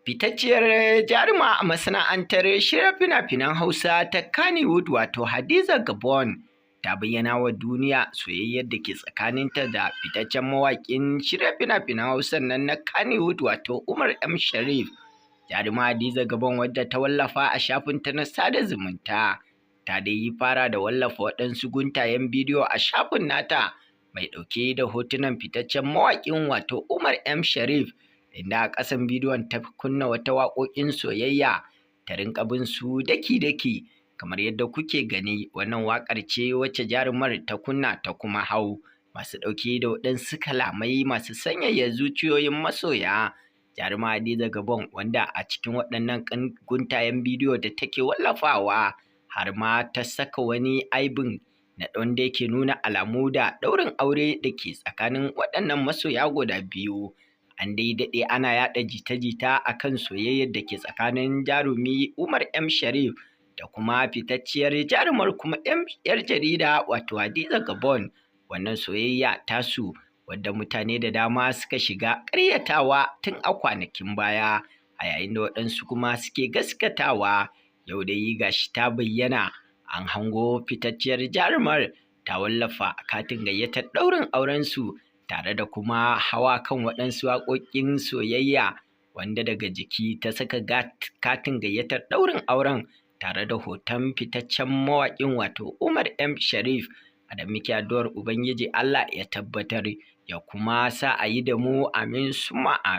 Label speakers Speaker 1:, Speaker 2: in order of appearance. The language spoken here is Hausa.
Speaker 1: Fitacciyar jaruma a masana'antar shirya fina-finan Hausa ta Kannywood, wato Hadiza Gabon, ta bayyana wa duniya soyayyar da ke tsakaninta da fitaccen mawaƙin shirya fina-finan Hausan nan na Kannywood, wato Umar M. Sharif. Jaruma Hadiza Gabon, wadda ta wallafa a shafinta na sada zumunta, ta dai yi fara da wallafa waɗansu guntayen bidiyo a shafin nata mai ɗauke da hotunan fitaccen mawaƙin, wato Umar M. Sharif, inda a ƙasan bidiyon ta kunna wata waƙoƙin soyayya ta rinƙa bin su daki-daki. Kamar yadda kuke gani, wannan waƙar ce wacce jarumar ta kunna ta kuma hau, masu ɗauke da waɗansu kalamai masu sanyaya zuciyoyin masoya. Jaruma Hadiza Gabon, wanda a cikin waɗannan guntayen bidiyo da take wallafawa har ma ta saka wani aibin na wanda yake nuna alamu da ɗaurin aure da ke tsakanin waɗannan masoya guda biyu. An dai daɗe ana yaɗa jita-jita a kan soyayyar da ke tsakanin jarumi Umar M. Sharif da kuma fitacciyar jarumar kuma 'yar jarida, wato Hadiza Gabon. Wannan soyayya tasu, wadda mutane da dama suka shiga ƙaryatawa tun a kwanakin baya, a yayin da waɗansu kuma suke gaskatawa, yau dai gashi ta bayyana. An hango fitacciyar jarumar ta wallafa katin gayyatar ɗaurin aurensu, tare da kuma hawa kan waɗansu waƙoƙin soyayya, wanda daga jiki ta saka katin gayyatar ɗaurin auren tare da hoton fitaccen mawaƙin, wato Umar M. Sharif. A da muke addu'ar Ubangiji Allah ya tabbatar ya kuma sa a yi da mu, amin summa amin.